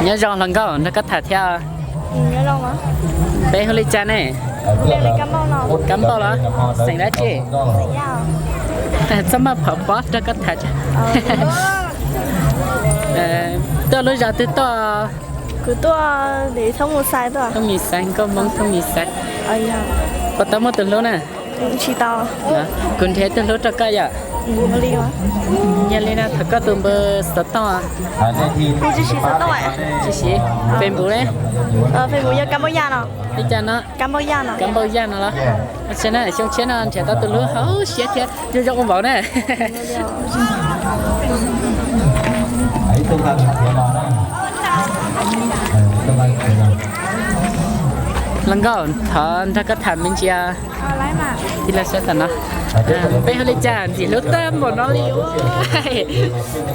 Nyob zoo hluas nkauj, nrog koj tham thiab. Peb hu li cas ne? Kab Npauj los? Xeem dab tsi? Txhob maj pom pob, nrog koj tham. Tuaj lub zos twg tuaj? Kuv tuaj Thoob Mis Xais, nkauj Hmoob Thoob Mis Xais. Puas tau muaj tus hlub na? Kuv nrhiav tus hlub rau koj yom. Yog li no thov koj tus npawb xov tooj. Tsis siv, Facebook ne? Facebook yog Kab Npauj Yaj no. Li cas no? Kab Npauj Yaj no los? Xyoo tshiab no nrhiav tau tus hlub hauv siab thiab zoo zoo ua vauv na. Hluas nkauj, thov nrog koj tham me ntsis. Peb hu li cas? Ntxim hlub tag npaum no li.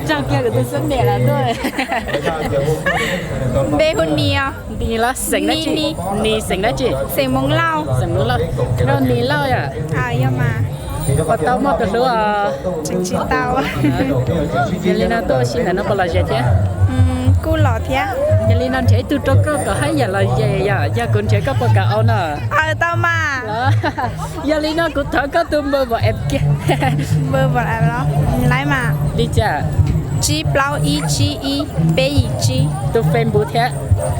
Tsaug kiag kuv tus xab niam lawm tuaj. Npe hu Nis os. Nis los xeem dab tsi? Nis xeem dab tsi? Xeem Hmoob Lauj. Xeem Hmoob Lauj. Nkauj Nis Lauj yom? Puas tau muaj tus hlub os? Tseem tsis tau. Yog li no tuaj ua si ntawm no puas lom zem thiab? Kuj lom thiab. Yog li no nrhiav ib tug rau koj kom haj yam lom zem yom, yog kuv nrhiav koj puas kam au no? Tau mas. Yog li no kuv thov koj tus npawb WhatsApp kiag. Npawb WhatsApp los? Laiv mas. Li cas? Tsib plaub ib tsib ib peb yim tsib. Tus Facebook thiab?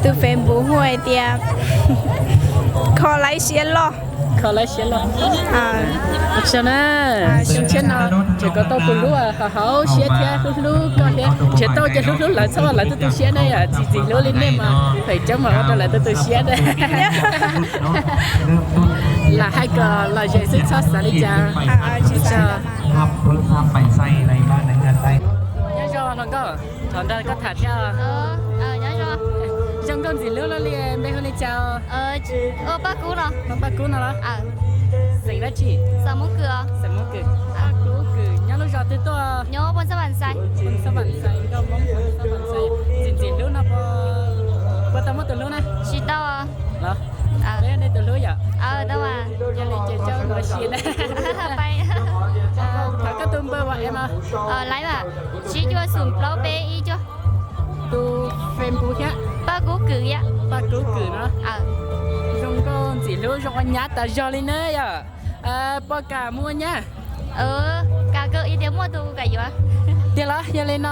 Tus Facebook hu hais tias Kho Laib Siab Loj. Kho Laib Siab Loj. Ua tsaug na, xyoo tshiab no nrhiav kom tau tus hlub hauv siab thiab hlub hlub koj thiab, nrhiav tau ces hlub hlub lawv txhob ua lawv tu tu siab na yom, txiv txiv hlub li nej mas phem coob mas ua rau lawv tu tu siab na. Lam hais kom lom zem xwb txhob xav li cas. Nyob zoo hluas nkauj, thov nrog koj tham thiab. Zoo nkauj ntxim hlub luaj li, npe hu li cas? Paj Kub no los? Xeem dab tsi? Xeem Kub Kws. Paj Kub Kws nyob lub zos twg tuaj? Ntxim ntxim hlub no puas tau muaj tus hlub na? Tsis tau. Los? Peb nej tus hlub yom? Yog li ces coj mus ua si na. Thov koj tus npawb WhatsApp mas. Laiv mas, tsib cuaj xoom plaub peb ib cuaj. Tus Facebook thiab? Paj Kub Kws thiab. Paj Kub Kws no. Zoo nkauj ntxim hlub zoo ua nyab tas zog li na yom. Puas kam mus ua nyab? Kam kawg, yog tias muaj tus kuv kam yuav. Tiag los? Yog li no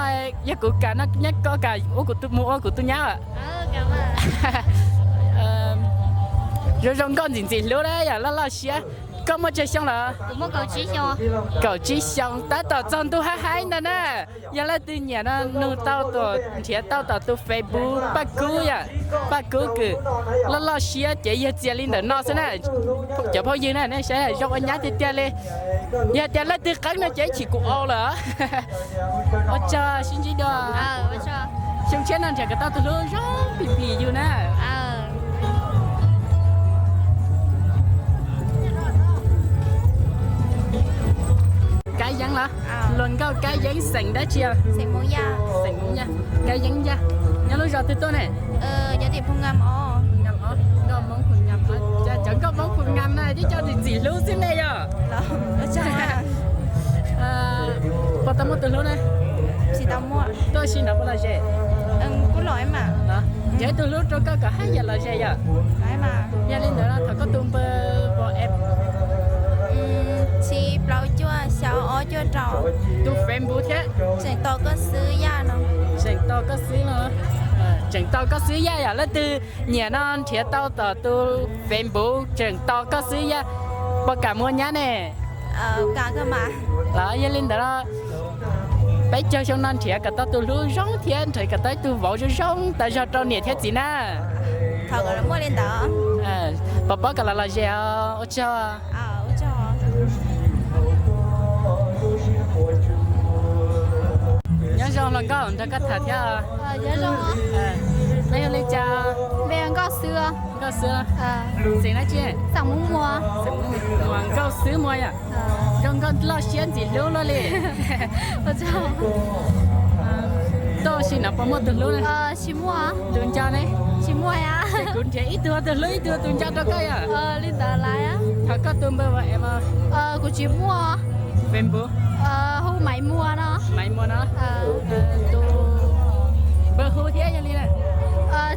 yog kuv kam no nyob koj kam ua kuv tus, mus ua kuv tus nyab. Zoo zoo nkauj ntxim ntxim hlub na yom, loj loj siab. Koj muaj tsawg xyoo lawm? Kaum tsib xyoo tab tom txog ntu hab haib ntag na. Yog leej twg nyiam no nug tau tom, nrhiav tau tom tus Facebook Paj Kub yom, Paj Kub Kws. Loj loj siab ces yog txias li ntawm no xwb na. Cov phooj ywg na, nej saib zoo ua nyab tiag tiag li. Yog tias leej twg qeeb no ces ib chim kuv au lawm. Ua tsaug, sib ntsib dua. Xyoo tshiab no nrhiav kom tau tus hlub zoo plig plig yug na. Kab Yeeb los? Hluas nkauj Kab Yeeb xeem dab tsi? Xeem Hmoob Yaj. Kab Yeeb Yaj. Nyob lub zos twg tuaj ne? Nkauj Hmoob Phu Ngam. Cov nkauj Hmoob Phu Ngam na twb coj ntxim ntxim hlub xwb ne yog. Puas tau muaj tus hlub na? Tuaj si no puas lom zem? Nrhiav tus hlub rau koj kom haj yam lom zem yom. Yog li ntawd no thov koj tus npawb WhatsApp. Tsib plaub cuaj xya ob cuaj rau. Tus Facebook thiab? Tseem Tos Koj Xwb Yaj no. Tseem Tos Koj Xwb no. Tseem Tos Koj Xwb Yaj yom, leej twg nyiam no nrhiav tau tom tus Facebook Tseem Tos Koj Xwb Yaj. Puas kam mus ua nyab ne? Los yog li ntawd los peb caug xyoo no nrhiav kom tau tus hlub zoo thiab nrhiav kom tau ib tug vauv zoo zoo tas zog rau niam thiab txiv na. Pov pob kom los lom zem os, ua tsaug. Nyob zoo hluas nkauj, nrog koj tham thiab. Npe hu li cas? Nkauj Xwb. Xeem dab tsi? Muas. Nkauj Xwb Muas yom. Zoo nkauj loj siab ntxim hlub luaj li. Tuaj si no puas muaj tus hlub na? Tsis muaj. Tus nco ne? Tsis muaj. Kuv nrhiav ib tug tus hlub ib tug tus nco rau koj yom. Li ntawd lawm. Thov koj tus npawb WhatsApp. Kuv tsis muaj. Facebook. Hu Maiv Muas no. Maiv Muas no. Tus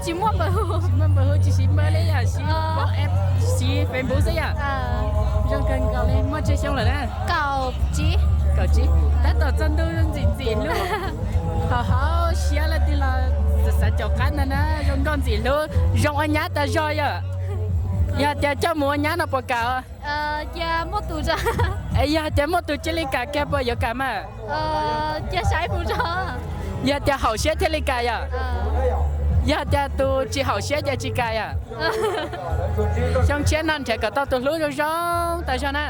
Tsis muaj npawb hu, tsis muaj npawb hu, tsis siv npawb li yom, siv app, siv Facebook xwb yom. Zoo kawg nkaus li, muaj tsawg xyoo lawm na? Kaum tsib. Tab tom txog ntuj ntxim ntxim hlub, haum haum siab leej twg los xav caum qab ntag na, zoo nkauj ntxim hlub, zoo ua nyab tas zog yom. Yog tias coj mus ua nyab no puas kam? Yog tias muaj tus cia li kam kiag puas yuav kam mas? Yog tias haum siab thiaj li kam yom? Yog tias tus tsis haum siab ces tsis kam yom? Xyoo tshiab no nrhiav kom tau tus hlub zoo zoo tas zog na.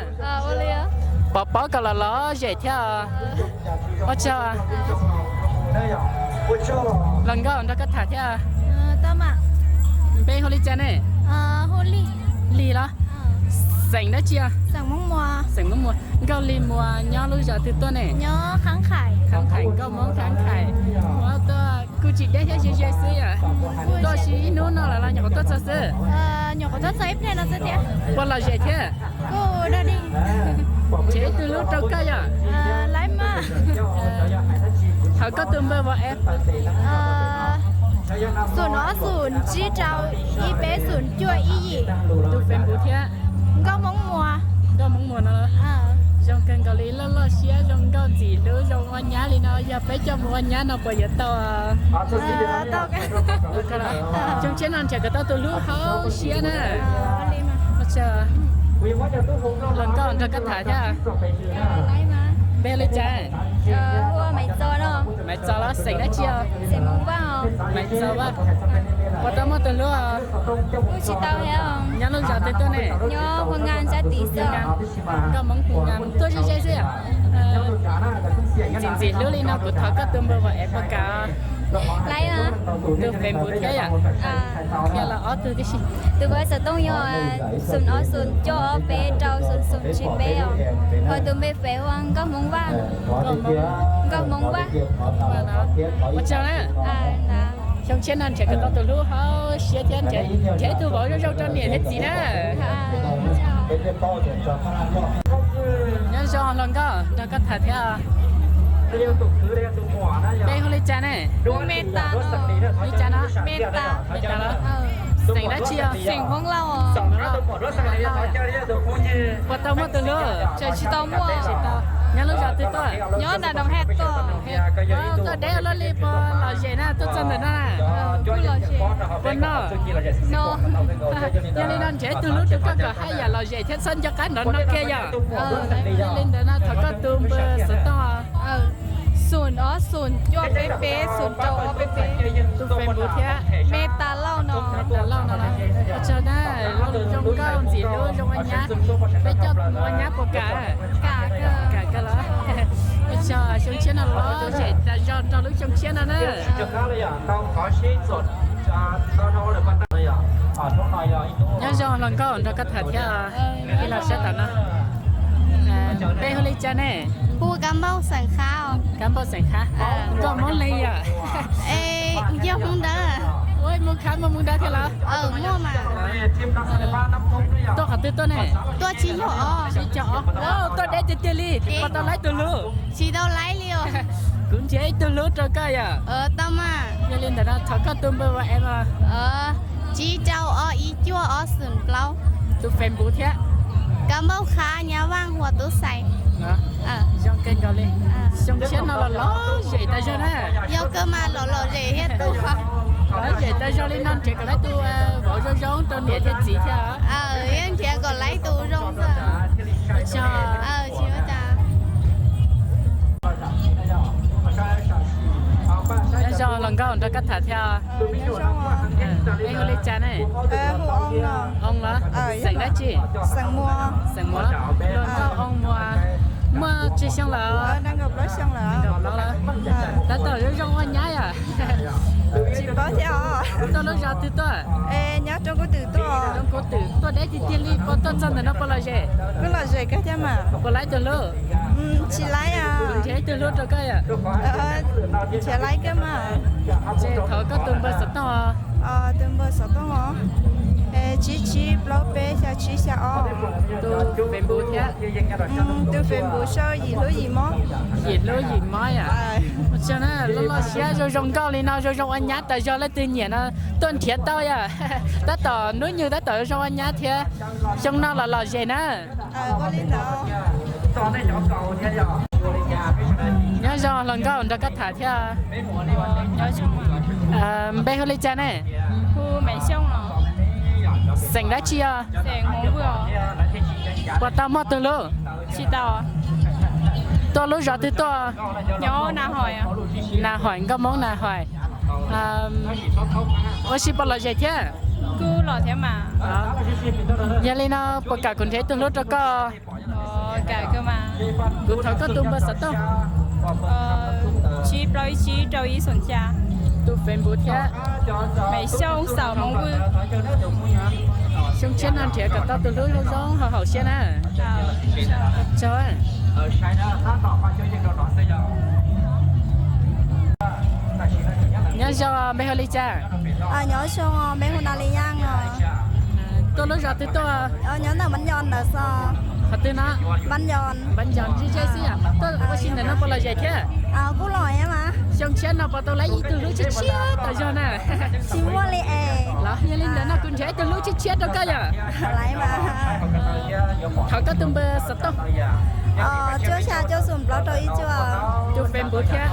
Pov pob kom los lom zem thiab. Ua tsaug. Hluas nkauj nrog koj tham thiab. Npe hu li cas ne? Lig los? Xeem dab tsi? Xeem Muas. Nkauj Lig Muas nyob lub zos twg tuaj ne? Qhab Nqhaim, Nkauj Hmoob Qhab Nqhaim. Ua tuaj kuj tsis deb thiab, ze ze xwb yom. Tuaj ib hnub no lawm los nyuam qhuav tuaj txog xwb? Puas lom zem thiab? Nrhiav ib tug hlub rau koj yom. Thov koj tus npawb WhatsApp. Xoom ob xoom tsib rau ib peb xoom cuaj ib yim. Tus Facebook thiab. Nkauj Hmoob Muas. Nkauj Hmoob Muas no. Zoo kawg nkaus li, loj loj siab, zoo nkauj ntxim hlub, zoo ua nyab li no, yog peb coj mus ua nyab no puas yuav tau? Xyoo tshiab no nrhiav kom tau tus hlub hauv siab na. Hluas nkauj nrog koj tham thiab. Npe li cas? Maiv Txos los? Xeem dab tsi? Maiv Txos Vaj. Puas tau muaj tus hlub? Nyob lub zos twg tuaj ne? Nkauj Hmoob Phu Ngam tuaj ze ze xwb yom. Ntxim ntxim hlub li no kuv thov koj tus npawb WhatsApp puas kam? Tus Facebook thiab yom. Qhia los ob tug tib si. Tus npawb xov tooj yog xoom ob xoom cuaj ob peb rau xoom xoom tsib peb os. Ho tus npe Facebook Nkauj Hmoob Vaj. Nkauj Hmoob Vaj. Ua tsaug na. Xyoo tshiab no nrhiav kom tau tus hlub hauv siab thiab nrhiav ib tug vauv zoo zoo rau niam thiab txiv na. Nyob zoo hluas nkauj, nrog koj tham thiab. Npe hu li cas ne? Li cas no? Meta los? Xeem dab tsi? Xeem Hmoob Lauj. Puas tau muaj tus hlub? Tsis tau muaj. Nyob lub zos twg tuaj? Nyob Naj Doos Haj tuaj. Tuaj deb luaj li puas lom zem na, tuaj txog ntawm no na? Puas noj? Yog li no nrhiav ib tug hlub rau koj kom haj yam lom zem thiab txhob nco qab nrov no kiag yom. Yog li ntawd no thov koj tus npawb xov tooj. Xoom ob xoom cuaj peb peb xoom rau ob peb peb. Tus Facebook thiab. Meta Lauj no. Meta Lauj no los? Ua tsaug na, zoo nkauj ntxim hlub zoo ua nyab. Peb coj mus ua nyab puas kam? Kam kawg los? Ua tsaug, xyoo tshiab no lom zem tas zog nrog lub xyoo tshiab no na. Nyob zoo hluas nkauj, nrog koj tham thiab. Ib los sab tom no. Npe hu li cas ne? Hu Kab Npauj xeem Qhab. Kab Npauj xeem Qhab. Nkauj Hmoob li yom? Yog Hmoob Dawb. Ua, Hmoob Qhab muaj Hmoob Dawb thiab los? Muaj mas. Tuaj qhov twg tuaj ne? Tuaj Tsib Caug Ob. Tsib Caug Ob. Tuaj deb tiag tiag li, puas tau laib tus hlub? Tsis tau laib li os. Kuv nrhiav ib tug hlub rau koj yom. Tau mas. Yog li ntawd no thov koj tus npawb WhatsApp. Tsib rau ob ib cuaj ob xoom plaub. Tus Facebook thiab. Kab Npauj Qhab Nyab Vaj Huas Tub Xais. Zoo kawg nkaus li. Xyoo tshiab no los lom zem tas zog na. Yog kawg mas, lom lom zem thiab tus. Lom zem tas zog li no nrhiav kom laib tus vauv zoo zoo rau niam thiab txiv thiab. Yeej nrhiav kom laib tus zoo xwb. Tsis ua cas. Nyob zoo hluas nkauj, nrog koj tham thiab. Npe hu li cas ne? Oo los? Xeem dab tsi? Xeem Muas. Hluas nkauj Oo Muas, muaj tsawg xyoo lawm? Kaum plaub lawm. Tab tom zoo zoo ua nyab yom? Tsis paub thiab os. Tuaj lub zos twg tuaj? Nyob Roob Kub Twm tuaj. Roob Kub Twm tuaj deb tiag tiag li, puas tuaj txog ntawm no puas lom zem? Kuj lom zem kawg thiab mas. Puas laib tus hlub? Tsis laib. Nrhiav ib tug hlub rau koj yom? Nrhiav laib kawg mas. Ces thov koj tus npawb xov tooj. Tus npawb xov tooj os. Tsib tsib plaub peb xya tsib xya ob. Tus Facebook thiab? Tus Facebook sau Yim Hlub Yim Mob. Yim Hlub Yim Mob yom? Ua tsaug na, loj loj siab zoo zoo nkauj li no, zoo zoo ua nyab tas zog, leej twg nyiam no tuaj nrhiav tau yom. Tab tom hnub nyoog tab tom zoo ua nyab thiab, xyoo no los lom zem na. Nyob zoo hluas nkauj, nrog koj tham thiab. Npe hu li cas ne? Xeem dab tsi os? Puas tau muaj tus hlub? Tuaj lub zos twg tuaj? Na Hoim, nkauj Hmoob Na Hoim. Ua si puas lom zem thiab? Yog li no puas kam kuv nrhiav tus hlub rau koj? Kuv thov koj tus npawb xov tooj. Tus Facebook thiab? Xyoo tshiab no nrhiav kom tau tus hlub zoo zoo haum haum siab na. Tsaug. Nyob zoo, npe hu li cas? Nyob zoo, npe hu Na Li Yaj. Tuaj lub zos twg tuaj? Nyob ntawm Npab Nco ntawd xwb. Qhov twg no? Npab Nco. Npab Nco ze ze xwb yom. Tuaj ua si ntawm no puas lom zem thiab? Kuj lom mas. Xyoo tshiab no puas tau laib ib tug hlub tshiab tshiab tas zog na? Tsis muaj li es. Los yog li ntawd no kuv nrhiav ib tug hlub tshiab tshiab rau koj yom. Thov koj tus npawb xov tooj. Cuaj xya cuaj xoom plaub rau ib cuaj. Tus Facebook thiab?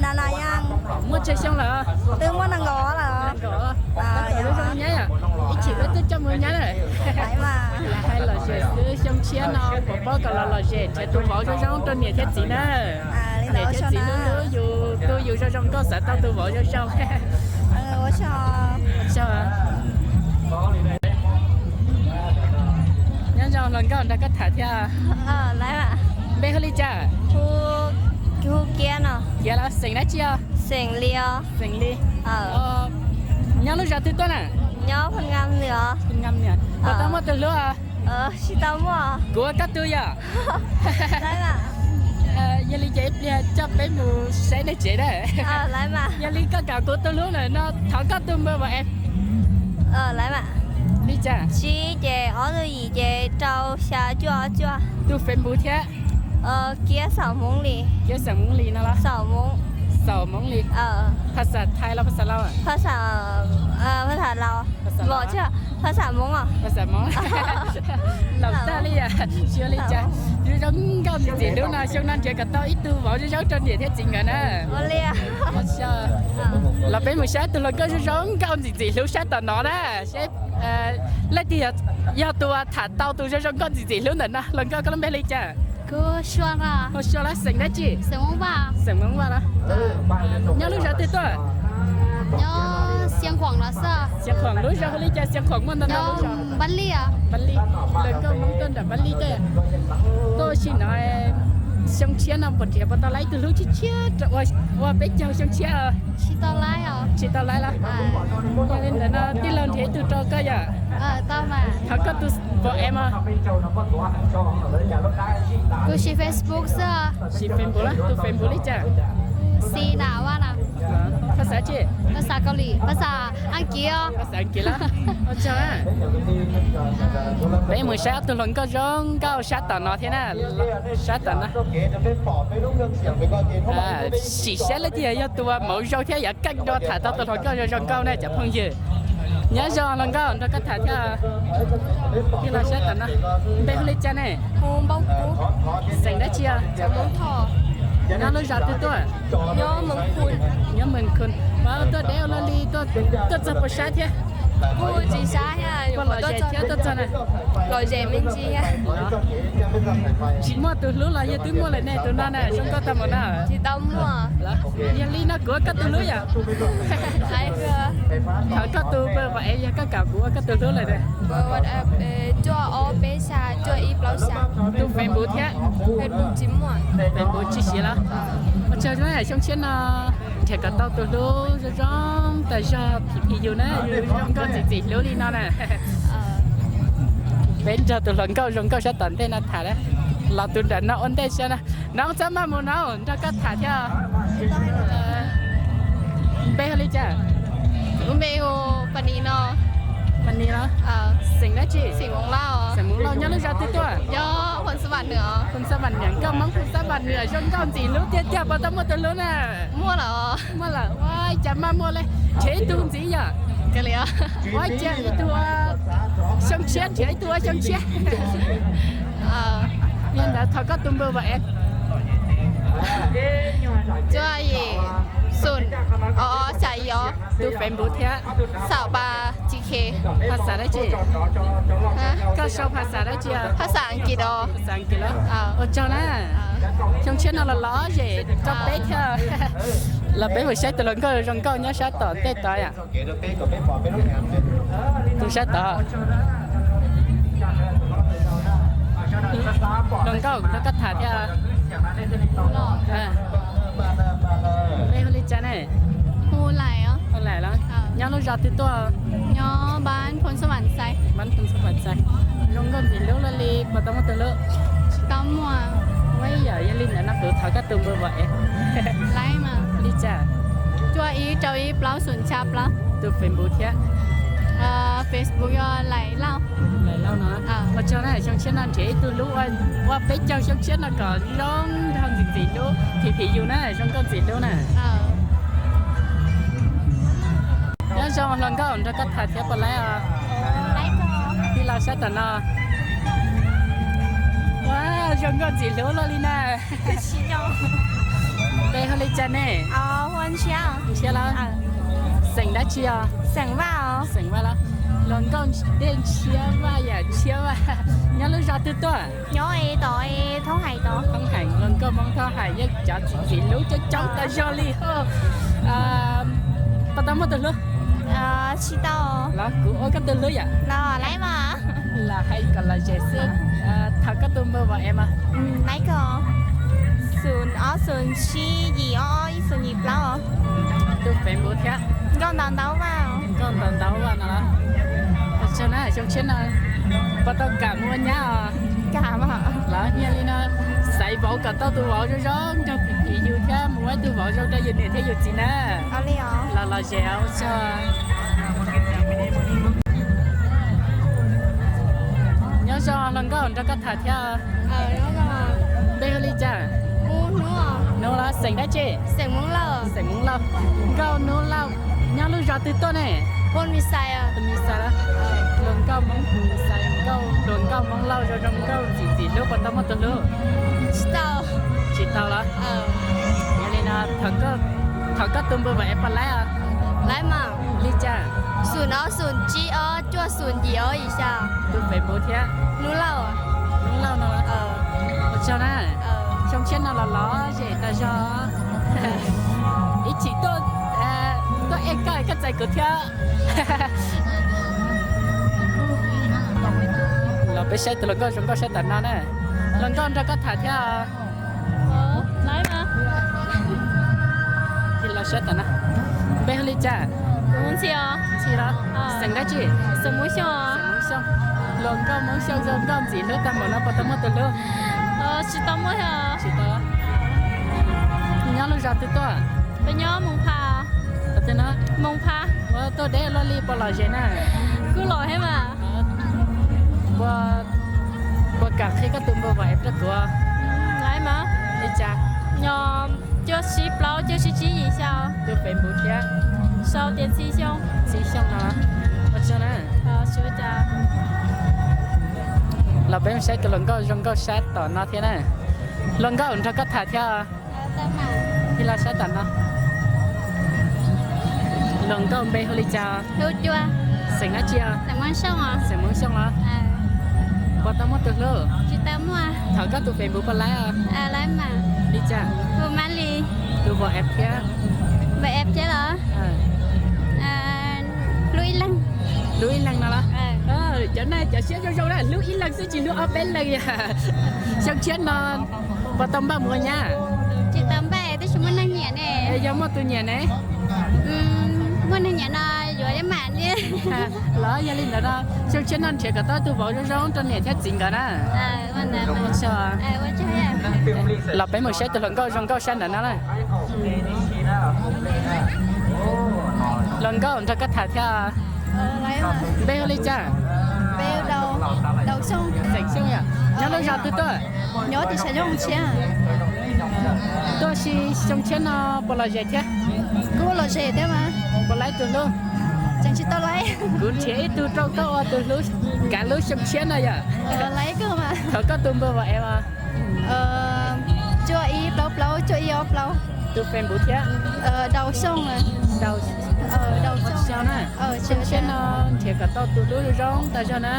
Na Na Yaj. Muaj tsawg xyoo lawm? Twb muaj nees nkaum lawm. Nees nkaum. Ib chim peb twb coj mus nyab lawm. Hais lom zem xwb, xyoo tshiab no puas paub kom los lom zem nrhiav tus vauv zoo zoo rau niam thiab txiv na. Niam thiab txiv hlub hlub yus, tu yus zoo zoo nkauj xav tau tus vauv zoo zoo. Nyob zoo hluas nkauj, nrog koj tham thiab. Npe hu li cas? Kiav los xeem dab tsi os? Xeem Li. Nyob lub zos twg tuaj na? Puas tau muaj tus hlub? Kuv ua koj tus yom. Yog li ces ib pliag coj peb mus saib nej tsev na. Yog li koj kam kuv tus hlub lawm no thov koj tus npawb WhatsApp. Li cas? Tsib ces ob tug yim ces rau xya cuaj ob cuaj. Tus Facebook thiab? Kiav Xaum Hmoov Li. Kiav Xaum Hmoov Li no los? Xaum Hmoov Li. Phas xas Thaib los phas xas Lauj? Phas xas Lauj. Phas xas Hmoob. Laus tag li, xyov li cas zoo zoo nkauj ntxim ntxim hlub no, xyoo no nrhiav kom tau ib tug vauv zoo zoo rau niam thiab txiv nkawd na. Los peb mus saib tus hluas nkauj zoo zoo nkauj ntxim ntxim hlub sab tom no na, seb leej twg yog tus tham tau tus zoo zoo nkauj ntxim ntxim hlub ntawm no. Hluas nkauj, koj lub npe li cas? Hu Sua los xeem dab tsi? Xeem Hmoob Vaj los? Nyob lub zos twg tuaj? Xia Khuam los xwb. Xia Khuam lub zos hu li cas? Xia Khuam muaj ntau ntau lub zos. Npab Li. Hluas nkauj Hmoob tuaj nram Npab Li tej. Tuaj si no, xyoo tshiab no puas nrhiav puas tau laib ib tug hlub tshiab tshiab ua peb caug xyoo tshiab? Tsis tau laib los? Yog li ntawd no tij laug nrhiav ib tug rau koj yom? Thov koj tus WhatsApp os. Kuv siv Facebook xwb. Siv Facebook los? Tus Facebook li cas? Xi na Vaj na. Phas xas tsi? Phas xas Kaus Lim, phas xas Askiv os. Phas xas Askiv los? Peb mus saib ob tug hluas nkauj zoo nkauj sab tom no thiab na. Sab tom no. Sim saib leej twg yog tus mauv zoo thiab yuav keej nrog tham tau tus hluas nkauj zoo zoo nkauj na cov phooj ywg. Nyob zoo hluas nkauj, nrog koj tham thiab. Tij laug sab tom no, npe hu li cas ne? Xeem dab tsi os? Nyob lub zos twg tuaj? Nyob Moos Khoos. Tuaj deb ua luaj li, tuaj txog puas sab thiab? Puas lom zem thiab tuaj txog na? Tsis muaj tus hlub los yog twb muaj lawm ne, tus no na zoo nkauj tag npaum no. Yog li no kuv ua koj tus hlub yom? Thov koj tus npawb WhatsApp yog koj kam kuv ua koj tus hlub lawm. Tus Facebook thiab? Facebook tsis siv los? Ua tsaug, xyoo tshiab no nrhiav kom tau tus hlub zoo zoo tas zog phim phim yus na, yus zoo nkauj ntxim ntxim hlub li no na. Peb nrog tus hluas nkauj zoo nkauj sab tom ntej no tham, los tus nram no ua ntej xwb na. Nob, txhob maj mus nob, nrog koj tham thiab. Npe hu li cas? Kuv npe hu Pas Nis no. Mas nis los? Xeem dab tsi? Xeem Hmoob Lauj. Nyob lub zos twg tuaj? Phoo Xab Vam Nwm. Nkauj Hmoob Phoo Xab Vam Nwm zoo nkauj ntxim hlub tiag tiag, puas tau muaj tus hlub na? Muaj lawm. Ua cas maj muaj li, nrhiav ib tug ntxiv yom? Ua cas ib tug ua Xyooj Tshiab, nrhiav ib tug ua Xyooj Tshiab. Yog ntawd thov koj tus npawb es. Cuaj yim, xoom ob, xya yim ob. Tus Facebook thiab. Xaum pa tsi khe. Phas xas dab tsi? Koj sau phas xas dab tsi? Phas xas Askiv os. Phas xas Askiv los? Ua tsaug na. Xyoo tshiab no los lom zem rau peb thiab. Los peb mus saib tus hluas nkauj zoo nkauj nyob sab tom ntej tod yom. Tus sab tod. Hluas nkauj nrog koj tham thiab. Npe hu li cas ne? Hu Laim os. Hu Laim los? Nyob lub zos twg tuaj? Nyob Npab Phoo Xab Vam Xais. Npab Phoo Xab Vam Xais. Zoo nkauj ntxim hlub luaj li, puas tau muaj tus hlub? Tsis tau muaj. Ua ib yam yog li ntawd no kuv thov koj tus npawb es. Laib mas. Li cas? Cuaj ib rau ib plaub xoom xya plaub. Tus Facebook thiab? Facebook yog Laim Lauj. Laim Lauj no. Ua tsaug na, xyoo tshiab no nrhiav ib tug hlub ua peb caug xyoo tshiab no kom zoo nraug ntxim ntxim hlub phim phim yus na, zoo nkauj ntxim hlub na. Nyob zoo hluas nkauj, nrog koj tham thiab puas laib os? Tij laug sab tom no. Ua zoo nkauj ntxim hlub luaj li na. Npe hu li cas ne? Ntshiab los? Xeem dab tsi os? Xeem Vaj los? Hluas nkauj Dej Ntshiab Vaj yam Ntshiab Vaj. Nyob lub zos twg tuaj? Nyob es tom Thoob Hais tod. Thoob Hais, hluas nkauj Hmoob Thoob Hais yeej cov txim txim hlub coob coob tas zog li. Puas tau muaj tus hlub? Tsis tau. Los kuv ua koj tus hlub yom. Los laib mas. Los hais kom lom zem xwb. Thov koj tus npawb es mas. Laib koj. Xoom ob xoom tsib yim ob ob ib xoom yim plaub. Tus Facebook thiab? Nkauj Ntaus Ntaub Vaj. Nkauj Ntaus Ntaub Vaj no los? Ua tsaug na, xyoo tshiab no puas tau kam mus ua nyab os? Kam. Los yog li no, xaiv vauv kom tau tus vauv zoo zoo nraug phim phim yus thiab mus ua ib tug vauv zoo rau yus niam thiab yus txiv na. Los lom zem os, ua tsaug. Nyob zoo hluas nkauj, nrog koj tham thiab. Npe hu li cas? Hnub los? Xeem dab tsi? Xeem Hmoob Lauj. Nkauj Hnub Lauj, nyob lub zos twg tuaj ne? Hluas nkauj Hmoob, hluas nkauj Hmoob Lauj zoo zoo nkauj ntxim ntxim hlub, puas tau muaj tus hlub? Tsis tau los? Yog li no, thov koj tus npawb es puas laib os? Laib mas. Li cas? Xoom ob xoom tsib ob cuaj xoom yim ob yim xya. Tus Facebook thiab? Hnub Lauj. Hnub Lauj no. Ua tsaug na. Xyoo tshiab no los lom zem tas zog. Ib chim tuaj, tuaj ej koj, koj txais kuv thiab. Los peb saib tus hluas nkauj zoo nkauj sab tom no na. Hluas nkauj nrog koj tham thiab. Los sab tom no. Npe hu li cas? Ntxhi los? Xeem dab tsi? Xeem Hmoob Xyooj. Hluas nkauj Hmoob Xyooj zoo nkauj ntxim hlub tag npaum no puas tau muaj tus hlub? Tsis tau muaj. Tsis tau. Nyob lub zos twg tuaj? Peb nyob Moos Phas. Moos Phas. Ua tuaj deb luaj li puas lom zem na? Kuj lom thiab mas. Puas kam qhia koj tus npawb es rau kuv? Li cas? Nyob cuaj sib plaub cuaj sib tsib yim xya. Tus Facebook thiab? Sau tias Ntxhi Xyooj. Ntxhi Xyooj no. Ua tsaug na. Los peb mus saib tus hluas nkauj zoo nkauj sab tom no thiab na. Hluas nkauj nrog koj tham thiab. Ib los sab tom no. Hluas nkauj npe hu li cas? Xeem dab tsi? Xeem Hmoob Xyooj los? Puas tau muaj tus hlub? Thov koj tus Facebook puas laib? Li cas? Tus WhatsApp thiab? Hlub ib leeg. Hlub ib leeg no los? Cov no cov siab zoo zoo na, hlub ib leeg xwb tsis hlub ob peb leeg. Xyoo tshiab no puas tau npaj mus ua nyab? Tsis tau npaj, tab sis muaj neeg nyiam ne. Yog muaj tus nyiam ne? Muaj neeg nyiam no yuav mam li. Los yog li ntawd no, xyoo tshiab no nrhiav kom tau tus vauv zoo zoo rau niam thiab txiv nkawd na. Los peb mus saib tus hluas nkauj zoo nkauj sab ntawd no na. Hluas nkauj nrog koj tham thiab. Npe hu li cas? Xeem Xyooj yom. Nyob lub zos twg tuaj? Tuaj ua si xyoo tshiab no puas lom zem thiab? Puas laib tus hlub? Kuv nrhiav ib tug rau koj ua tus hlub kav lub xyoo tshiab no yom. Thov koj tus npawb vas es mas. Tus Facebook thiab? Ua tsaug na. Xyoo tshiab no nrhiav kom tau tus hlub zoo tag zog na.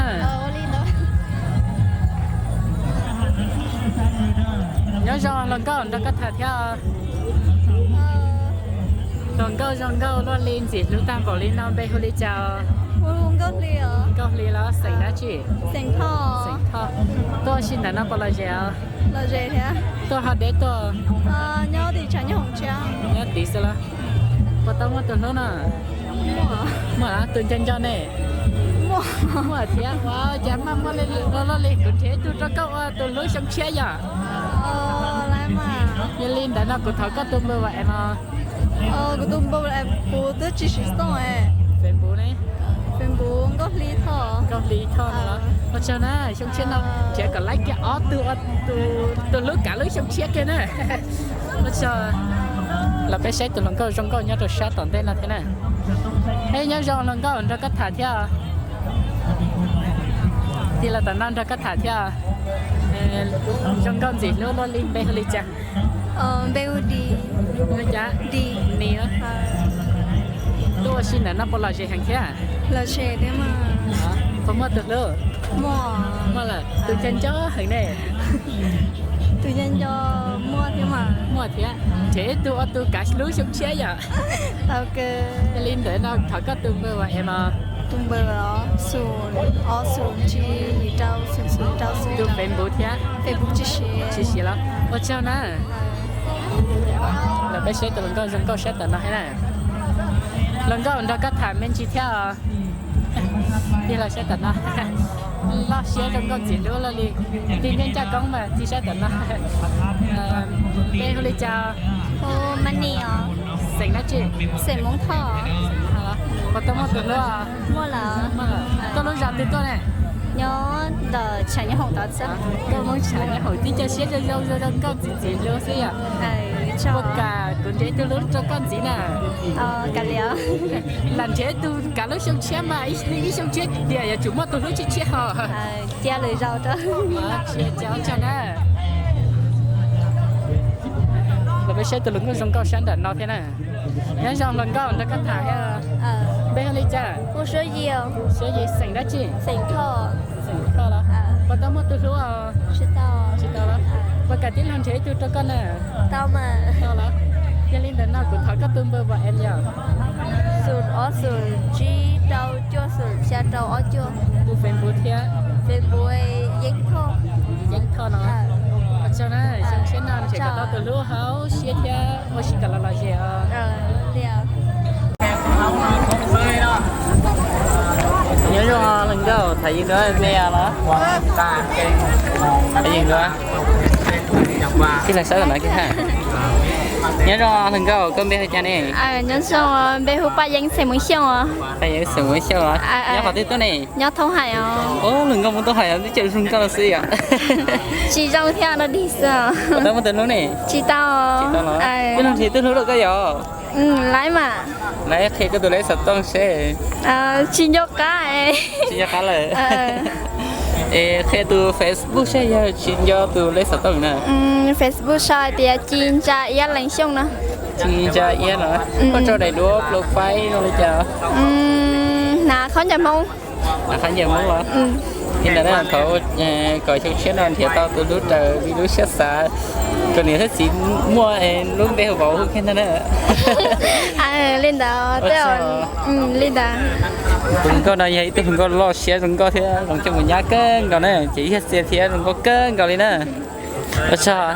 Nyob zoo hluas nkauj, nrog koj tham thiab. Hluas nkauj zoo nkauj luaj li ntxim hlub tag npaum li no npe hu li cas? Nkauj Hli los xeem dab tsi? Xeem Thoj. Tuaj ua si ntawm no puas lom zem os? Tuaj ho deb tuaj? Nyob tid xwb los? Puas tau muaj tus hlub no? Muaj tus nco nco ne? Muaj thiab. Ua cas maj muaj luaj li, kuv nrhiav ib tug rau koj ua tus hlub xyoo tshiab yom. Yog li ntawd no kuv thov koj tus npawb vas es no. Kuv tus npawb vas es kuv twb tsis siv xoob. Facebook ne? Facebook Nkauj Hli Thoj. Nkauj Hli Thoj no los? Ua tsaug na, xyoo tshiab no nrhiav kom laib kiag ob tug ua tus hlub kav lub xyoo tshiab kiag na. Ua tsaug. Los peb saib tus hluas nkauj zoo nkauj nyob rau sab tom ntej no thiab na. Nyob zoo hluas nkauj, nrog koj tham thiab. Tig los tom no nrog koj tham thiab. Zoo nkauj ntxim hlub luaj li, npe hu li cas? Npe hu Nis. Nis. Tuaj ua si ntawm no puas lom zem heev thiab? Puas muaj tus hlub? Muaj lawm. Tus nco nco heev ne? Tus nco nco muaj thiab mas. Muaj thiab. Nrhiav ib tug ua tus kav lub xyoo tshiab yom. Yog li ntawd no thov koj tus npawb vas es mas. Tus npawb os, xoom ob xoom tsib yim rau xoom xoom rau xoom. Tus Facebook thiab? Facebook tsis siv. Tsis siv los? Ua tsaug na. Los peb saib tus hluas nkauj zoo nkauj sab tom no thiab na. Hluas nkauj nrog koj tham me ntsis thiab os. Tig los sab tom no. Loj siab zoo nkauj ntxim hlub luaj li. Tig ncej ncaj koob mas tig sab tom no. Npe hu li cas? Hu Mani os. Xeem dab tsi? Xeem Hmoob Thoj. Puas tau muaj tus hlub? Muaj lawm. Tuaj lub zos twg tuaj ne? Nyob ntawm Tshav Nyob Hoom tod xwb. Koj Hmoob Tshav Nyob Hoom tib co siab zoo zoo zoo nkauj ntxim ntxim hlub xwb yom. Ua cas kuv nrhiav ib tug hlub rau koj ntxiv na. Lam nrhiav ib tug kav lub xyoo tshiab mas ib xyoo tshiab tiag yuav tsum muaj tus hlub tshiab tshiab ho. Tsis ua cas, ua tsaug na. Los peb saib tus hluas nkauj zoo nkauj sab nram no thiab na. Nyob zoo hluas nkauj, nrog koj tham thiab. Npe hu li cas? Suab Yis, xeem dab tsi? Xeem Thoj los? Puas tau muaj tus hlub? Tsis tau los? Puas kam tij laug nrhiav ib tug rau koj na? Tau los? Yog li ntawd no kuv thov koj tus npawb vas es yog. Xoom ob xoom tsib rau cuaj xoom xya rau ob cuaj. Tus Facebook thiab? Facebook Yeeb Thoj. Yeeb Thoj no. Ua tsaug na, xyoo tshiab no nrhiav kom tau tus hlub hauv siab thiab ua si kom los lom zem os. Nyob zoo hluas nkauj, tham yees dua me los? Tham yees dua. Tij laug saib no kiag. Nyob zoo hluas nkauj, koj npe hu cas ne? Nyob zoo, npe hu Paj Yeeb, xeem Mus Xyooj os. Paj Yeeb xeem Mus Xyooj los? Nyob qhov twg tuaj ne? Nyob Thoob Hais os. Hluas nkauj Hmoob Thoob Hais twb tseem zoo nkauj xwb yom. Tsis zoo thiab no dig xwb. Puas tau muaj tus hlub ne? Tsis tau. Tij laug nrhiav tus hlub rau koj yom. Laiv mas. Laiv qhia koj tus lej xov tooj seb. Tsis nco qab. Tsis nco qab lawm. Es qhia tus Facebook seb yog tsis nco tus lej xov tooj na. Facebook sau hais tias Ci Ntsa Iab Leej Xyooj no. Ci Ntsa Iab no. Koj tso daim duab profile no li cas? Hnav khaub ncaws Hmoob. Hnav khaub ncaws Hmoob los? Li ntawd na, thov kom xyoo tshiab no nrhiav tau tus hlub raws li lub siab xav, kom niam thiab txiv muaj lub npe hu vauv hu kiag ntag na. Li ntawd, li ntawd. Tus hluas nkauj no yog ib tug hluas nkauj loj siab zoo nkauj thiab zoo coj mus nyab kawg nkaus na, ces ib yam txiag thiab zoo nkauj kawg nkaus li na. Ua tsaug.